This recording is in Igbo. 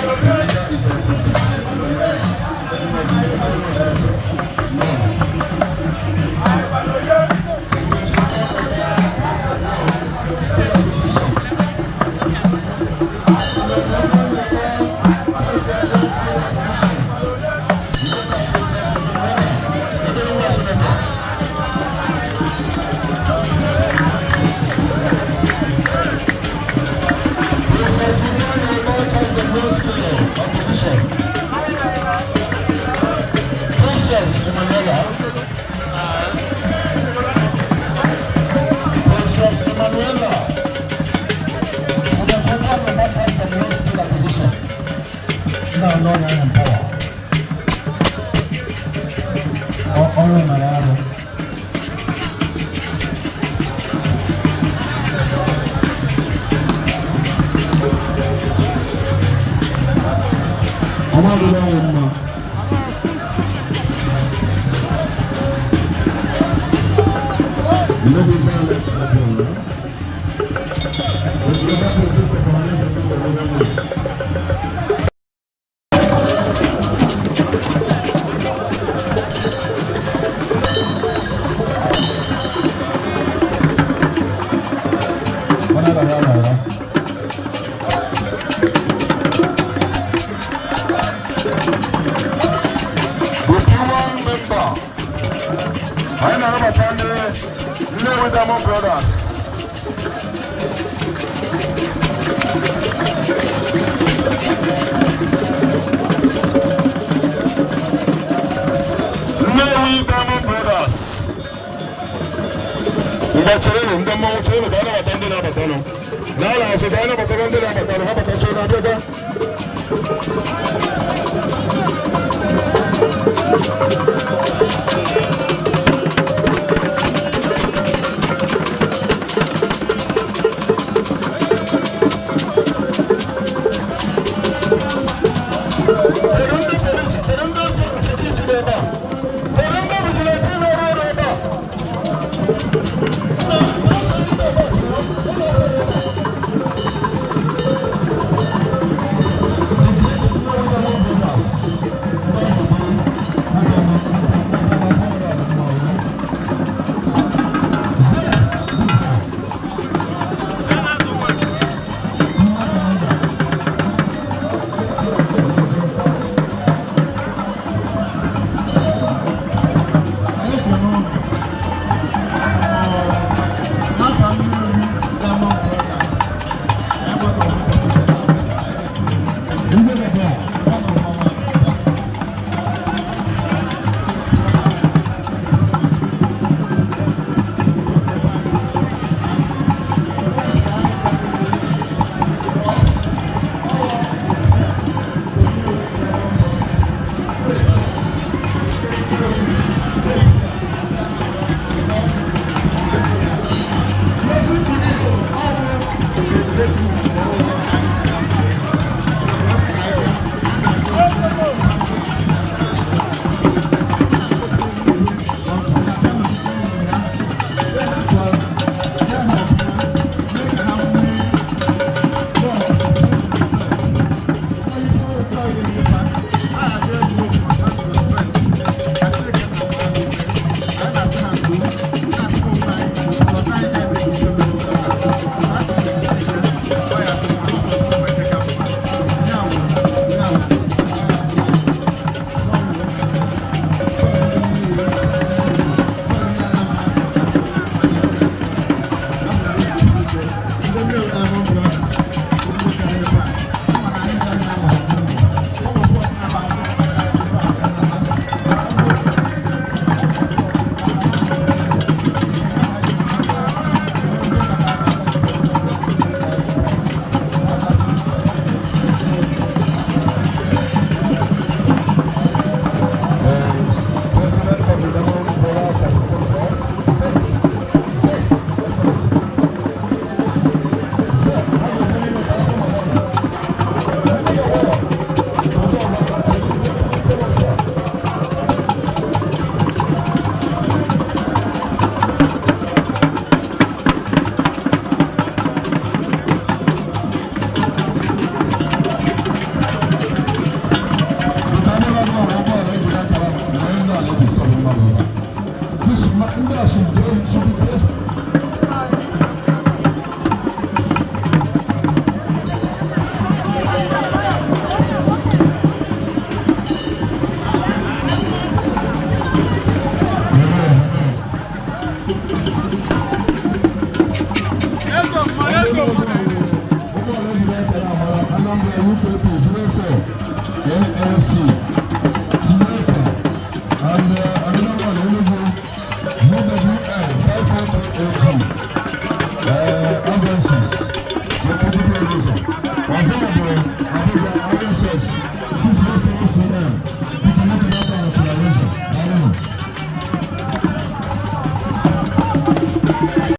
The leader is a president. Princess Emmanuel takes the blue scale opposition. Princess Emanuela. Princess Emanuela. Senator will not take the blue scale opposition. No, no, no, no, power. Ọrụ mere arụ. Ọmọdé ọ̀hún mma. No be violence at all. The human member. Anyị na-anabata ndị Nnewi Diamond Brothers. Nnewi Diamond Brothers. Mgbe cherenụ ndị mmanwụ, cherenụ ka anabata ndị na-abatanụ. N'ala azụ ka anabatara ndị na-abatanụ, ha batachara na-abịaga.